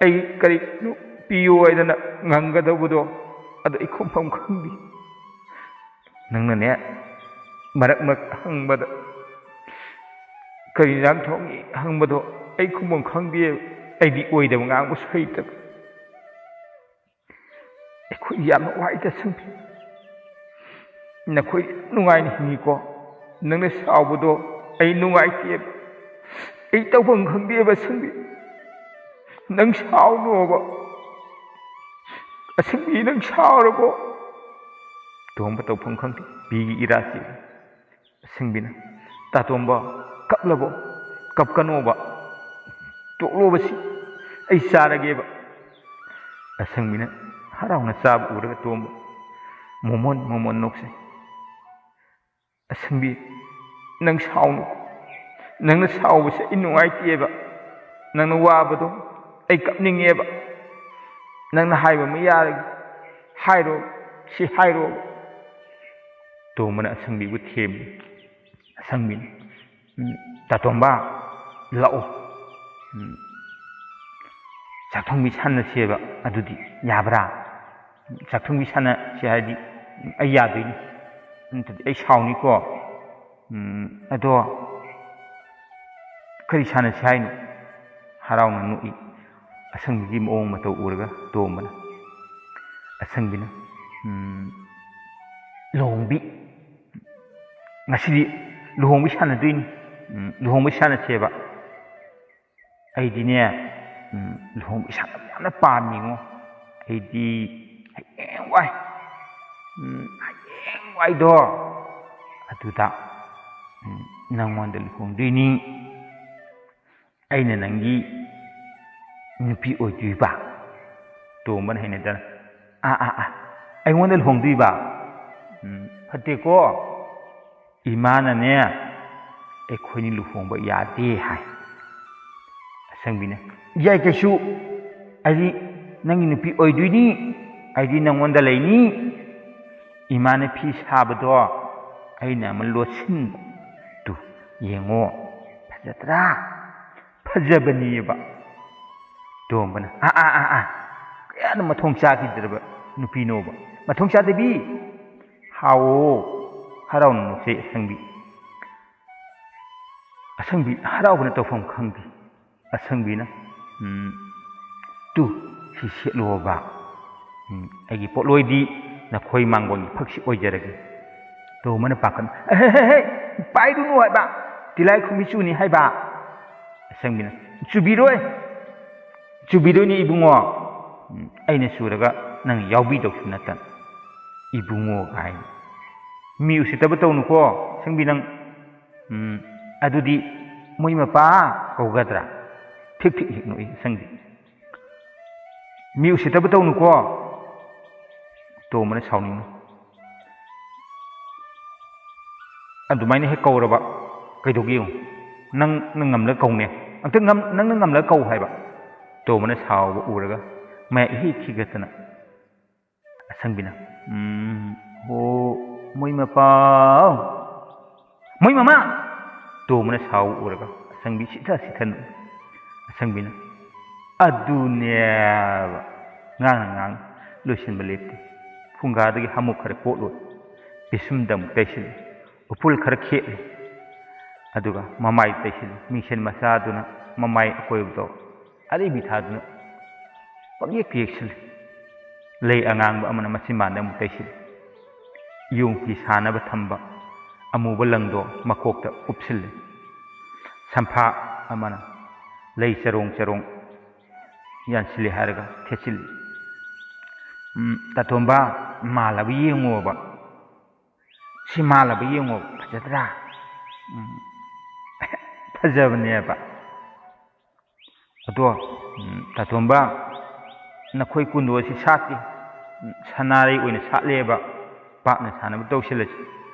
ꯑꯩ ꯀꯔꯤꯅꯣ ꯄꯤꯌꯨ ꯍꯥꯏꯗꯅ ꯉꯪꯒꯗꯧꯕꯗꯣ, ꯑꯗꯣ ꯑꯩ ꯈꯨꯝꯐꯝ ꯈꯪꯗꯦ꯫ ꯅꯪꯅꯅꯦ, ꯃꯔꯛ ꯃꯔꯛ ꯍꯪꯕꯗ, "ꯀꯔꯤ ꯏꯟꯖꯥꯡ ꯊꯣꯡꯉꯤ?" ꯍꯪꯕꯗꯣ ꯑꯩ ꯈꯨꯝꯐꯝ ꯈꯪꯗꯦ꯫ ꯑꯩꯗꯤ ꯑꯣꯏꯗꯕ ꯉꯥꯡꯕꯁꯨ ꯍꯩꯇꯕ꯫ ꯑꯩꯈꯣꯏ ꯌꯥꯝꯅ ꯋꯥꯏꯗ, ꯑꯁꯪꯕꯤ꯫ ꯅꯈꯣꯏ ꯅꯨꯡꯉꯥꯏꯅ ꯍꯤꯡꯉꯤꯀꯣ꯫ ꯅꯪꯅ ꯁꯥꯎꯕꯗꯣ ꯑꯩ ꯅꯨꯡꯉꯥꯏꯇꯦꯕ꯫ ꯑꯩ ꯇꯧꯐꯝ ꯈꯪꯗꯦꯕ, ꯑꯁꯪꯕꯤ꯫ ꯅꯪ ꯁꯥꯎꯅꯣꯕ꯫ ꯑꯁꯪꯕꯤ, ꯅꯪ ꯁꯥꯎꯔꯕꯣ? ꯇꯣꯝꯕ ꯇꯧꯐꯝ ꯈꯪꯗꯦ꯫ ꯄꯤꯒꯤ ꯏꯔꯥꯁꯤ꯫ ꯑꯁꯪꯕꯤꯅ, "ꯇꯥꯇꯣꯝꯕ, ꯀꯞꯂꯕꯣ? ꯀꯞꯀꯅꯣꯕ꯫ ꯇꯣꯛꯂꯣꯕꯁꯤ꯫ ꯑꯩ ꯆꯥꯔꯒꯦꯕ꯫" ꯑꯁꯪꯕꯤꯅ ꯍꯔꯥꯎꯅ ꯆꯥꯕ ꯎꯔꯒ ꯇꯣꯝꯕ ꯃꯣꯃꯣꯟ ꯃꯣꯃꯣꯟ ꯅꯣꯛꯆꯩ꯫ "ꯑꯁꯪꯕꯤ, ꯅꯪ ꯁꯥꯎꯅꯨ꯫ ꯅꯪꯅ ꯁꯥꯎꯕꯁꯦ ꯑꯩ ꯅꯨꯡꯉꯥꯏꯇꯦꯕ꯫ ꯅꯪꯅ ꯋꯥꯕꯗꯣ ꯑꯩ ꯀꯞꯅꯤꯡꯉꯦꯕ꯫ ꯅꯪꯅ ꯍꯥꯏꯕ ꯑꯃ ꯌꯥꯔꯒꯦ꯫ ꯍꯥꯏꯔꯣ, ꯁꯤ ꯍꯥꯏꯔꯣ꯫" ꯇꯣꯝꯕꯅ ꯑꯁꯪꯕꯤꯕꯨ ꯊꯦꯝꯃꯤ꯫ ꯑꯁꯪꯕꯤꯅ, "ꯎꯝ, ꯇꯥꯇꯣꯝꯕ, ꯂꯥꯛꯑꯣ꯫ ꯎꯝ, ꯆꯥꯛ ꯊꯣꯡꯕꯤ ꯁꯥꯟꯅꯁꯦꯕ꯫ ꯑꯗꯨꯗꯤ ꯌꯥꯕ꯭ꯔꯥ? ꯆꯥꯛ ꯊꯣꯡꯕꯤ ꯁꯥꯟꯅꯁꯦ ꯍꯥꯏꯗꯤ ꯑꯩ ꯌꯥꯗꯣꯏꯅꯤ꯫ ꯅꯠꯇ꯭ꯔꯗꯤ ꯑꯩ ꯁꯥꯎꯅꯤꯀꯣ꯫ ꯎꯝ, ꯑꯗꯣ ꯀꯔꯤ ꯁꯥꯟꯅꯁꯦ ꯍꯥꯏꯅꯣ?" ꯍꯔꯥꯎꯅ ꯅꯣꯛꯏ꯫ ꯑꯁꯪꯕꯤꯒꯤ ꯃꯑꯣꯡ ꯃꯇꯧ ꯎꯔꯒ ꯇꯣꯝꯕꯅ, ꯑꯁꯪꯕꯤꯅ, ꯎꯝ, "ꯂꯨꯍꯣꯡꯕꯤ, ꯉꯁꯤꯗꯤ ꯂꯨꯍꯣꯡꯕꯤ ꯁꯥꯟꯅꯗꯣꯏꯅꯤ꯫ ꯎꯝ, ꯂꯨꯍꯣꯡꯕꯤ ꯁꯥꯟꯅꯁꯦꯕ꯫ ꯑꯩꯗꯤꯅꯦ, ꯎꯝ, ꯂꯨꯍꯣꯡꯕꯤ ꯁꯥꯟꯅꯕ ꯌꯥꯝꯅ ꯄꯥꯝꯃꯤꯉꯣ꯫ ꯑꯩꯗꯤ ꯍꯌꯦꯡꯋꯥꯏ, ꯎꯝ, ꯍꯌꯦꯡꯋꯥꯏꯗꯣ ꯑꯗꯨꯗ, ꯎꯝ, ꯅꯪꯉꯣꯟꯗ ꯂꯨꯍꯣꯡꯗꯣꯏꯅꯤ꯫" "ꯑꯩꯅ ꯅꯪꯒꯤ ꯅꯨꯄꯤ ꯑꯣꯏꯗꯣꯏꯕ?" ꯇꯣꯝꯕꯅ ꯍꯩꯅꯗꯅ, "ꯑꯥ, ꯑꯥ, ꯑꯥ, ꯑꯩꯉꯣꯟꯗ ꯂꯨꯍꯣꯡꯗꯣꯏꯕ? ꯎꯝ, ꯐꯠꯇꯦꯀꯣ꯫ ꯏꯃꯥꯅꯅꯦ, ꯑꯩꯈꯣꯏꯅꯤ ꯂꯨꯍꯣꯡꯕ ꯌꯥꯗꯦ ꯍꯥꯏ꯫" ꯑꯁꯪꯕꯤꯅ, "ꯌꯥꯏ ꯀꯩꯁꯨ, ꯑꯩꯗꯤ ꯅꯪꯒꯤ ꯅꯨꯄꯤ ꯑꯣꯏꯗꯣꯏꯅꯤ, ꯑꯩꯗꯤ ꯅꯪꯉꯣꯟꯗ ꯂꯩꯅꯤ꯫ ꯏꯃꯥꯅ ꯐꯤ ꯁꯥꯕꯗꯣ ꯑꯩꯅ ꯑꯃ ꯂꯣꯠꯁꯤꯟꯕ꯫ ꯇꯨ, ꯌꯦꯡꯉꯣ, ꯐꯖꯗ꯭ꯔꯥ?" ꯐꯖꯕꯅꯦꯕ꯫ ꯇꯣꯝꯕꯅ, "ꯑꯥ, ꯑꯥ, ꯑꯥ, ꯑꯥ, ꯀꯌꯥꯗ ꯃꯊꯣꯡ ꯆꯥꯈꯤꯗ꯭ꯔꯕ ꯅꯨꯄꯤꯅꯣꯕ? ꯃꯊꯣꯡ ꯆꯥꯗꯕꯤ, ꯍꯥꯎꯑꯣ꯫" ꯍꯔꯥꯎꯅ ꯅꯣꯛꯆꯩ ꯑꯁꯪꯕꯤ꯫ ꯑꯁꯪꯕꯤ ꯍꯔꯥꯎꯕꯅ ꯇꯧꯐꯝ ꯈꯪꯗꯦ꯫ ꯑꯁꯪꯕꯤꯅ, "ꯎꯝ, ꯇꯨ, ꯁꯤ ꯁꯦꯠꯂꯣꯕ꯫ ꯎꯝ, ꯑꯩꯒꯤ ꯄꯣꯠꯂꯣꯏꯗꯤ ꯅꯈꯣꯏ ꯃꯥꯡꯒꯣꯟꯒꯤ ꯐꯛꯁꯤ ꯑꯣꯏꯖꯔꯒꯦ꯫" ꯇꯣꯝꯕꯅ ꯄꯥꯈꯠ, "ꯑꯦ, ꯍꯦ, ꯍꯦ, ꯍꯦ, ꯄꯥꯏꯔꯨꯅꯨ ꯍꯥꯏꯕ, ꯇꯤꯂꯥꯏꯈꯨꯝꯕꯤ ꯆꯨꯅꯤ ꯍꯥꯏꯕ꯫" ꯑꯁꯪꯕꯤꯅ, "ꯆꯨꯕꯤꯔꯣꯏ, ꯆꯨꯕꯤꯗꯣꯏꯅꯤ ꯏꯕꯨꯡꯉꯣ꯫ ꯎꯝ, ꯑꯩꯅ ꯆꯨꯔꯒ ꯅꯪ ꯌꯥꯎꯕꯤꯗꯧꯁꯨ ꯅꯠꯇꯅ, ꯏꯕꯨꯡꯉꯣ ꯀꯥꯏꯅ꯫ ꯃꯤ ꯎꯁꯤꯠꯇꯕ ꯇꯧꯅꯨꯀꯣ, ꯑꯁꯪꯕꯤ ꯅꯪ꯫ ꯎꯝ, ꯑꯗꯨꯗꯤ ꯃꯣꯏ ꯃꯄꯥ ꯀꯧꯒꯗ꯭ꯔꯥ?" ꯐꯤꯛ ꯐꯤꯛ ꯍꯤꯛ ꯅꯣꯛꯏ ꯑꯁꯪꯕꯤ꯫ "ꯃꯤ ꯎꯁꯤꯠꯇꯕ ꯇꯧꯅꯨꯀꯣ꯫" ꯇꯣꯝꯕꯅ ꯁꯥꯎꯅꯤꯡꯅ, "ꯑꯗꯨꯃꯥꯏꯅ ꯍꯦꯛ ꯀꯧꯔꯕ ꯀꯩꯗꯧꯒꯦ ꯌꯦꯡꯉꯨ꯫ ꯅꯪ, ꯅꯪ ꯉꯝꯂꯒ ꯀꯧꯅꯦ꯫ ꯑꯝꯇ ꯉꯝ-, ꯅꯪꯅ ꯉꯝꯂꯒ ꯀꯧ ꯍꯥꯏꯕ꯫" ꯇꯣꯝꯕꯅ ꯁꯥꯎꯕ ꯎꯔꯒ ꯃꯌꯥ ꯏꯍꯤꯛ ꯍꯤꯒꯠꯇꯅ ꯑꯁꯪꯕꯤꯅ, "ꯎꯝ, ꯍꯣ, ꯃꯣꯏ ꯃꯄꯥꯎ, ꯃꯣꯏ ꯃꯃꯥ!" ꯇꯣꯝꯕꯅ ꯁꯥꯎꯕ ꯎꯔꯒ ꯑꯁꯪꯕꯤ ꯁꯤꯊ ꯁꯤꯊ ꯅꯣꯛꯏ꯫ ꯑꯁꯪꯕꯤꯅ, "ꯑꯗꯨꯅꯦꯕ, ꯉꯥꯡꯅ ꯉꯥꯡꯅ ꯂꯣꯏꯁꯤꯟꯕ ꯂꯦꯞꯇꯦ꯫ ꯐꯨꯡꯒꯥꯗꯒꯤ ꯍꯥꯃꯨꯛ ꯈꯔ ꯀꯣꯠꯂꯨ, ꯄꯤꯁꯨꯝꯗ ꯑꯃꯨꯛ ꯇꯩꯁꯤꯜꯂꯨ, ꯎꯐꯨꯜ ꯈꯔ ꯈꯦꯠꯂꯨ, ꯑꯗꯨꯒ ꯃꯃꯥꯏ ꯇꯩꯁꯤꯜꯂꯨ꯫" ꯃꯤꯡꯁꯦꯜ ꯃꯆꯥꯗꯨꯅ ꯃꯃꯥꯏ ꯑꯀꯣꯏꯕꯗꯣ ꯑꯔꯤꯕꯤ ꯊꯥꯗꯨꯅ ꯄꯪꯌꯦꯛꯇ ꯌꯦꯛꯁꯤꯜꯂꯤ꯫ ꯂꯩ ꯑꯉꯥꯡꯕ ꯑꯃꯅ ꯃꯆꯤꯟꯕꯥꯟꯗ ꯑꯃꯨꯛ ꯇꯩꯁꯤꯜꯂꯤ꯫ ꯌꯣꯡ ꯐꯤ ꯁꯥꯅꯕ ꯊꯝꯕ ꯑꯃꯨꯕ ꯂꯪꯗꯣ ꯃꯀꯣꯛꯇ ꯎꯞꯁꯤꯜꯂꯤ꯫ ꯁꯝꯐꯥ ꯑꯃꯅ ꯂꯩ ꯆꯔꯣꯡ ꯆꯔꯣꯡ ꯌꯥꯟꯁꯤꯜꯂꯤ ꯍꯥꯏꯔꯒ ꯊꯦꯠꯆꯤꯜꯂꯤ꯫ "ꯎꯝ, ꯇꯥꯇꯣꯝꯕ, ꯃꯥꯜꯂꯕ ꯌꯦꯡꯉꯣꯕ꯫ ꯁꯤ ꯃꯥꯜꯂꯕ ꯌꯦꯡꯉꯣ, ꯐꯖꯗ꯭ꯔꯥ?" "ꯎꯝ, ꯐꯖꯕꯅꯦꯕ꯫" ꯑꯗꯣ, ꯎꯝ, ꯇꯥꯇꯣꯝꯕ, ꯅꯈꯣꯏ ꯀꯨꯟꯗꯣ ꯑꯁꯤ ꯁꯥꯠꯇꯦ꯫ ꯎꯝ, ꯁꯅꯥꯔꯩ ꯑꯣꯏꯅ ꯁꯥꯠꯂꯦꯕ꯫ ꯄꯥꯛꯅ ꯁꯥꯟꯅꯕ ꯇꯧꯁꯤꯜꯂꯁꯤ꯫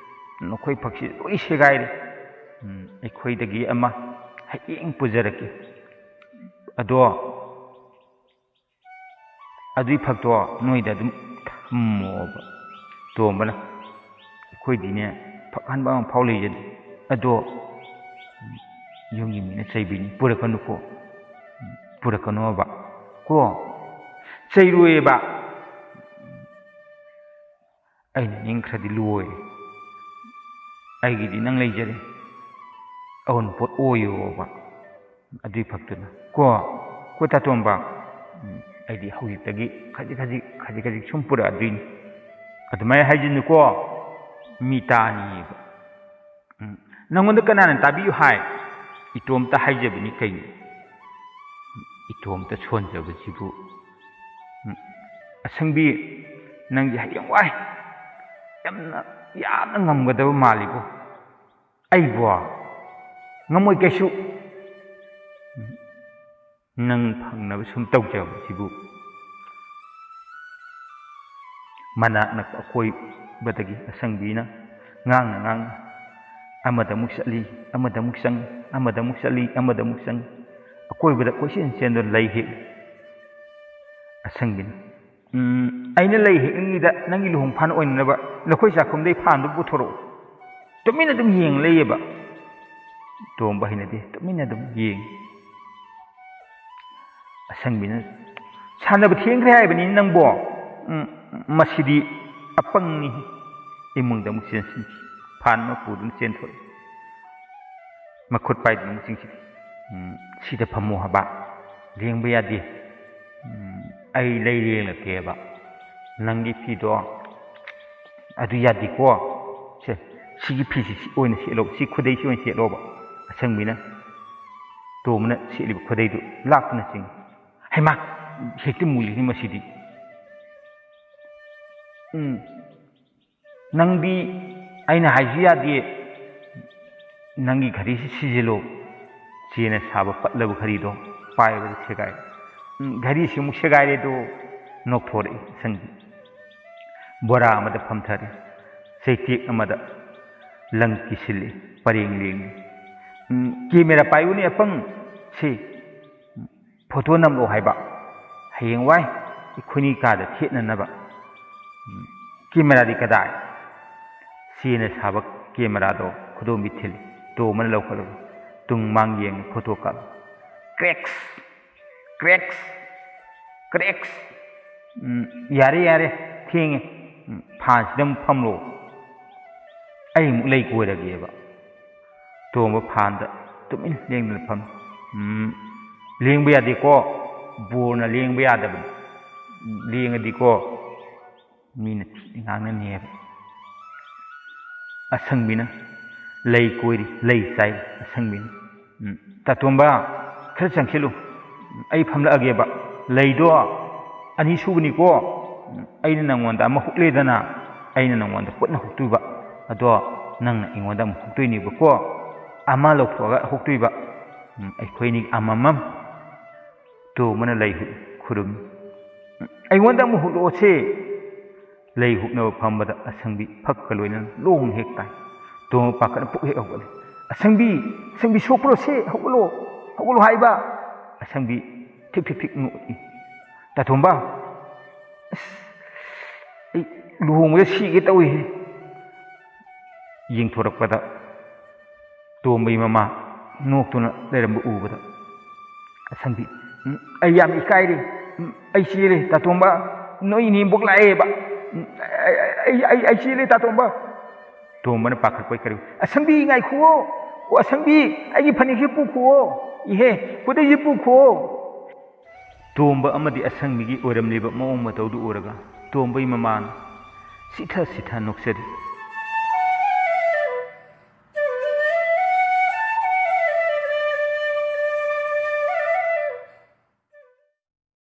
ꯅꯈꯣꯏ ꯐꯛꯁꯤ ꯂꯣꯏ ꯁꯦꯒꯥꯏꯔꯦ꯫ ꯎꯝ, ꯑꯩꯈꯣꯏꯗꯒꯤ ꯑꯃ ꯍꯌꯦꯡ ꯄꯨꯖꯔꯛꯀꯦ꯫ ꯑꯗꯣ, ꯑꯗꯨꯏ ꯐꯛꯇꯣ ꯅꯣꯏꯗ ꯑꯗꯨꯝ ꯊꯝꯃꯣꯕ꯫ ꯇꯣꯝꯕꯅ, "ꯑꯩꯈꯣꯏꯗꯤꯅꯦ, ꯐꯛ ꯍꯟꯕ ꯑꯃꯐꯥꯎ ꯂꯩꯖꯗꯦ꯫ ꯑꯗꯣ, ꯌꯨꯝꯒꯤ ꯃꯤꯅ ꯆꯩꯕꯤꯅꯤ, ꯄꯨꯔꯛꯀꯅꯨꯀꯣ꯫ ꯄꯨꯔꯛꯀꯅꯣꯕ꯫ ꯀꯣ? ꯆꯩꯔꯣꯏꯌꯦꯕ꯫ ꯑꯩꯅ ꯅꯤꯡꯈ꯭ꯔꯗꯤ ꯂꯣꯏꯔꯦ꯫ ꯑꯩꯒꯤꯗꯤ ꯅꯪ ꯂꯩꯖꯔꯦ꯫ ꯑꯑꯣꯟꯄꯣꯠ ꯑꯣꯏꯌꯣꯕ꯫ ꯑꯗꯨꯏ ꯐꯛꯇꯨꯅ꯫ ꯀꯣ? ꯀꯣ ꯇꯥꯇꯣꯝꯕ? ꯎꯝ, ꯑꯩꯗꯤ ꯍꯧꯖꯤꯛꯇꯒꯤ ꯈꯖꯤꯛ ꯈꯖꯤꯛ, ꯈꯖꯤꯛ ꯈꯖꯤꯛ ꯁꯨꯝ ꯄꯨꯔꯛꯑꯗꯣꯏꯅꯤ꯫ ꯑꯗꯨꯃꯥꯏꯅ ꯍꯥꯏꯖꯤꯟꯅꯨꯀꯣ꯫ ꯃꯤ ꯇꯥꯅꯤꯌꯦꯕ꯫ ꯎꯝ, ꯅꯪꯉꯣꯟꯗ ꯀꯅꯥꯅ ꯇꯥꯕꯤꯌꯨ ꯍꯥꯏ? ꯏꯇꯣꯝꯇ ꯍꯥꯏꯖꯕꯅꯤ ꯀꯩꯅꯣ꯫ ꯏꯇꯣꯝꯇ ꯁꯣꯟꯖꯕꯁꯤꯕꯨ꯫ ꯎꯝ, ꯑꯁꯪꯕꯤ, ꯅꯪꯗꯤ ꯍꯌꯦꯡꯋꯥꯏ ꯌꯥꯝꯅ, ꯌꯥꯝꯅ ꯉꯝꯒꯗꯕ ꯃꯥꯜꯂꯤꯕꯣ꯫ ꯑꯩꯕꯣ? ꯉꯝꯃꯣꯏ ꯀꯩꯁꯨ꯫ ꯎꯝ, ꯅꯪ ꯐꯪꯅꯕ ꯁꯨꯝ ꯇꯧꯖꯕꯁꯤꯕꯨ꯫ ꯃꯅꯥꯛ ꯅꯛꯄ ꯑꯀꯣꯏꯕꯗꯒꯤ ꯑꯁꯪꯕꯤꯅ ꯉꯥꯡꯅ ꯉꯥꯡꯅ ꯑꯃꯗ ꯑꯃꯨꯛ ꯆꯠꯂꯤ, ꯑꯃꯗ ꯑꯃꯨꯛ ꯆꯪ, ꯑꯃꯗ ꯑꯃꯨꯛ ꯆꯠꯂꯤ, ꯑꯃꯗ ꯑꯃꯨꯛ ꯆꯪ꯫ ꯑꯀꯣꯏꯕꯗ ꯀꯣꯏꯆꯦꯟ ꯆꯦꯟꯗꯨꯅ ꯂꯩ ꯍꯦꯛꯂꯤ꯫ ꯑꯁꯪꯕꯤꯅ, "ꯎꯝ, ꯑꯩꯅ ꯂꯩ ꯍꯦꯛꯂꯤꯉꯩꯗ ꯅꯪꯒꯤ ꯂꯨꯍꯣꯡ ꯐꯥꯟ ꯑꯣꯏꯅꯅꯕ ꯂꯈꯣꯏ ꯆꯥꯛꯈꯨꯝꯗꯩ ꯐꯥꯟꯗꯨ ꯄꯨꯊꯣꯔꯛꯑꯣ꯫" ꯇꯨꯃꯤꯟꯅ ꯑꯗꯨꯝ ꯌꯦꯡ ꯂꯩꯌꯦꯕ꯫ ꯇꯣꯝꯕ ꯍꯩꯅꯗꯦ, ꯇꯨꯃꯤꯟꯅ ꯑꯗꯨꯝ ꯌꯦꯡꯉꯤ꯫ ꯑꯁꯪꯕꯤꯅ, "ꯁꯥꯟꯅꯕ ꯊꯦꯡꯈ꯭ꯔꯦ ꯍꯥꯏꯕꯅꯤ ꯅꯪꯕꯣ꯫ ꯎꯝ, ꯃꯁꯤꯗꯤ ꯑꯄꯪꯅꯤ꯫" ꯏꯃꯨꯡꯗ ꯑꯃꯨꯛ ꯆꯦꯟꯁꯤꯟꯈꯤ꯫ ꯐꯥꯟ ꯑꯃ ꯄꯨꯗꯨꯅ ꯆꯦꯟꯊꯣꯛꯏ꯫ ꯃꯈꯨꯠ ꯄꯥꯏꯗꯨꯅ ꯑꯃꯨꯛ ꯆꯤꯡꯁꯤꯜꯂꯤ꯫ "ꯎꯝ, ꯁꯤꯗ ꯐꯝꯃꯣ ꯍꯥꯏꯕ꯫ ꯂꯦꯡꯕ ꯌꯥꯗꯦ꯫ ꯎꯝ, ꯑꯩ ꯂꯩ ꯂꯦꯡꯂꯛꯀꯦꯕ꯫ ꯅꯪꯒꯤ ꯐꯤꯗꯣ ꯑꯗꯨ ꯌꯥꯗꯦꯀꯣ꯫ ꯁꯦ, ꯁꯤꯒꯤ ꯐꯤꯁꯤ ꯁꯤ ꯑꯣꯏꯅ ꯁꯦꯠꯂꯣ, ꯁꯤ ꯈꯨꯗꯩꯁꯤ ꯑꯣꯏꯅ ꯁꯦꯠꯂꯣꯕ꯫" ꯑꯁꯪꯕꯤꯅ ꯇꯣꯝꯕꯅ ꯁꯦꯠꯂꯤꯕ ꯈꯨꯗꯩꯗꯨ ꯂꯥꯛꯇꯨꯅ ꯆꯤꯡꯏ꯫ "ꯍꯩꯃꯥ, ꯍꯦꯛꯇ ꯃꯨꯜꯂꯤꯅꯤ ꯃꯁꯤꯗꯤ꯫" "ꯎꯝ, ꯅꯪꯗꯤ ꯑꯩꯅ ꯍꯥꯏꯁꯨ ꯌꯥꯗꯦ, ꯅꯪꯒꯤ ꯘꯔꯤꯁꯤ ꯁꯤꯖꯤꯜꯂꯣ꯫" ꯆꯦꯅ ꯁꯥꯕ ꯄꯠꯂꯕ ꯘꯔꯤꯗꯣ ꯄꯥꯏꯕꯗ ꯁꯦꯒꯥꯏ꯫ ꯎꯝ, ꯘꯔꯤꯁꯤ ꯑꯃꯨꯛ ꯁꯦꯒꯥꯏꯔꯦꯗꯣ꯫ ꯅꯣꯛꯊꯣꯔꯛꯏ ꯑꯁꯪꯕꯤ꯫ ꯕꯣꯔꯥ ꯑꯃꯗ ꯐꯝꯊꯔꯦ꯫ ꯆꯩꯇꯦꯛ ꯑꯃꯗ ꯂꯪ ꯀꯤꯁꯤꯜꯂꯤ, ꯄꯔꯦꯡ ꯂꯦꯡꯉꯤ꯫ ꯎꯝ, ꯀꯦꯃꯦꯔꯥ ꯄꯥꯏꯕꯅꯤ ꯑꯄꯪ꯫ ꯁꯤ ꯐꯣꯇꯣ ꯅꯝꯂꯛꯑꯣ ꯍꯥꯏꯕ꯫ ꯍꯌꯦꯡꯋꯥꯏ ꯑꯩꯈꯣꯏꯅꯤ ꯀꯥꯗ ꯊꯦꯠꯅꯅꯕ꯫ ꯎꯝ, ꯀꯦꯃꯦꯔꯥꯗꯤ ꯀꯗꯥꯏ? ꯆꯦꯅ ꯁꯥꯕ ꯀꯦꯃꯦꯔꯥꯗꯣ ꯈꯨꯗꯣꯝꯕꯤ ꯊꯤꯜꯂꯤ꯫ ꯇꯣꯝꯕꯅ ꯂꯧꯈꯠꯂꯨ꯫ ꯇꯨꯡ ꯃꯥꯡ ꯌꯦꯡꯉꯤ, ꯐꯣꯇꯣ ꯀꯥꯞꯂꯤ꯫ ꯀ꯭ꯔꯦꯛꯁ! ꯀ꯭ꯔꯦꯛꯁ! ꯀ꯭ꯔꯦꯛꯁ! ꯎꯝ, ꯌꯥꯔꯦ, ꯌꯥꯔꯦ, ꯊꯦꯡꯉꯦ꯫ ꯎꯝ, ꯐꯥꯟꯁꯤꯗ ꯑꯃꯨꯛ ꯐꯝꯂꯣ꯫ ꯑꯩ ꯑꯃꯨꯛ ꯂꯩ ꯀꯣꯏꯔꯒꯦꯕ꯫ ꯇꯣꯝꯕ ꯐꯥꯟꯗ ꯇꯨꯃꯤꯟ ꯂꯦꯡꯗꯅ ꯐꯝꯃꯤ꯫ ꯎꯝ, ꯂꯦꯡꯕ ꯌꯥꯗꯦꯀꯣ꯫ ꯕꯣꯔꯅ ꯂꯦꯡꯕ ꯌꯥꯗꯕꯅꯤ꯫ ꯂꯦꯡꯉꯗꯤꯀꯣ, ꯃꯤꯅ ꯊꯤꯅ ꯉꯥꯡꯅꯅꯦꯕ꯫ ꯑꯁꯪꯕꯤꯅ ꯂꯩ ꯀꯣꯏꯔꯤ, ꯂꯩ ꯆꯥꯏꯔꯤ ꯑꯁꯪꯕꯤꯅ꯫ ꯎꯝ, "ꯇꯥꯇꯣꯝꯕ, ꯈꯔ ꯆꯪꯁꯤꯜꯂꯨ꯫ ꯑꯩ ꯐꯝꯂꯛꯑꯒꯦꯕ꯫ ꯂꯩꯗꯣ ꯑꯅꯤ ꯁꯨꯕꯅꯤꯀꯣ꯫ ꯎꯝ, ꯑꯩꯅ ꯅꯪꯉꯣꯟꯗ ꯑꯃ ꯍꯨꯛꯂꯦꯗꯅ, ꯑꯩꯅ ꯅꯪꯉꯣꯟꯗ ꯄꯨꯟꯅ ꯍꯨꯛꯇꯣꯏꯕ꯫ ꯑꯗꯣ ꯅꯪꯅ ꯑꯩꯉꯣꯟꯗ ꯑꯃꯨꯛ ꯍꯨꯛꯇꯣꯏꯅꯦꯕꯀꯣ꯫ ꯑꯃ ꯂꯧꯊꯣꯛꯑꯒ ꯍꯨꯛꯇꯣꯏꯕ꯫ ꯎꯝ, ꯑꯩꯈꯣꯏꯅꯤ ꯑꯃꯃꯝ꯫" ꯇꯣꯝꯕꯅ ꯂꯩ ꯍꯨꯛ-, ꯈꯨꯔꯨꯝꯃꯤ꯫ "ꯎꯝ, ꯑꯩꯉꯣꯟꯗ ꯑꯃꯨꯛ ꯍꯨꯛꯂꯛꯑꯣꯁꯦ꯫" ꯂꯩ ꯍꯨꯛꯅꯕ ꯐꯝꯕꯗ ꯑꯁꯪꯕꯤ ꯐꯛꯀ ꯂꯣꯏꯅꯅ ꯂꯣꯡ ꯍꯦꯛ ꯇꯥꯏ꯫ ꯇꯣꯝꯕ ꯄꯥꯈꯠꯅ ꯄꯨꯛ ꯍꯦꯛ ꯍꯧꯒꯠꯂꯤ꯫ "ꯑꯁꯪꯕꯤ, ꯑꯁꯪꯕꯤ, ꯁꯣꯛꯄ꯭ꯔꯣ ꯁꯦ? ꯍꯧꯒꯠꯂꯣ, ꯍꯧꯒꯠꯂꯣ ꯍꯥꯏꯕ!" ꯑꯁꯪꯕꯤ ꯊꯤꯛ ꯊꯤꯛ ꯊꯤꯛ ꯅꯣꯛꯏ꯫ "ꯇꯥꯇꯣꯝꯕ, ꯑꯁ, ꯑꯩ ꯂꯨꯍꯣꯡꯕꯗ ꯁꯤꯒꯦ ꯇꯧꯏꯍꯦ!" ꯌꯦꯡꯊꯣꯔꯛꯄꯗ ꯇꯣꯝꯕꯒꯤ ꯃꯃꯥ ꯅꯣꯛꯇꯨꯅ ꯂꯩꯔꯝꯕ ꯎꯕꯗ ꯑꯁꯪꯕꯤ, "ꯎꯝ, ꯑꯩ ꯌꯥꯝ ꯏꯀꯥꯏꯔꯦ꯫ ꯎꯝ, ꯑꯩ ꯆꯦꯜꯂꯦ, ꯇꯥꯇꯣꯝꯕ, ꯅꯣꯏ ꯏꯅꯦꯝꯕꯣꯛ ꯂꯥꯛꯑꯦꯕ꯫ ꯎꯝ, ꯑꯩ, ꯑꯩ, ꯑꯩ, ꯑꯩ ꯆꯦꯜꯂꯦ, ꯇꯥꯇꯣꯝꯕ꯫" ꯇꯣꯝꯕꯅ ꯄꯥꯈꯠꯄꯣꯏ ꯀꯔꯤ, "ꯑꯁꯪꯕꯤ, ꯉꯥꯏꯈꯨꯑꯣ꯫ ꯑꯣ, ꯑꯁꯪꯕꯤ, ꯑꯩꯒꯤ ꯐꯅꯦꯛꯁꯤ ꯄꯨꯈꯨꯑꯣ꯫ ꯏꯍꯦ, ꯈꯨꯗꯩꯁꯤ ꯄꯨꯈꯨꯑꯣ꯫" ꯇꯣꯝꯕ ꯑꯃꯗꯤ ꯑꯁꯪꯕꯤꯒꯤ ꯑꯣꯏꯔꯝꯂꯤꯕ ꯃꯑꯣꯡ ꯃꯇꯧꯗꯨ ꯎꯔꯒ ꯇꯣꯝꯕꯒꯤ ꯃꯃꯥꯅ ꯁꯤꯊ ꯁꯤꯊ ꯅꯣꯛꯆꯔꯤ꯫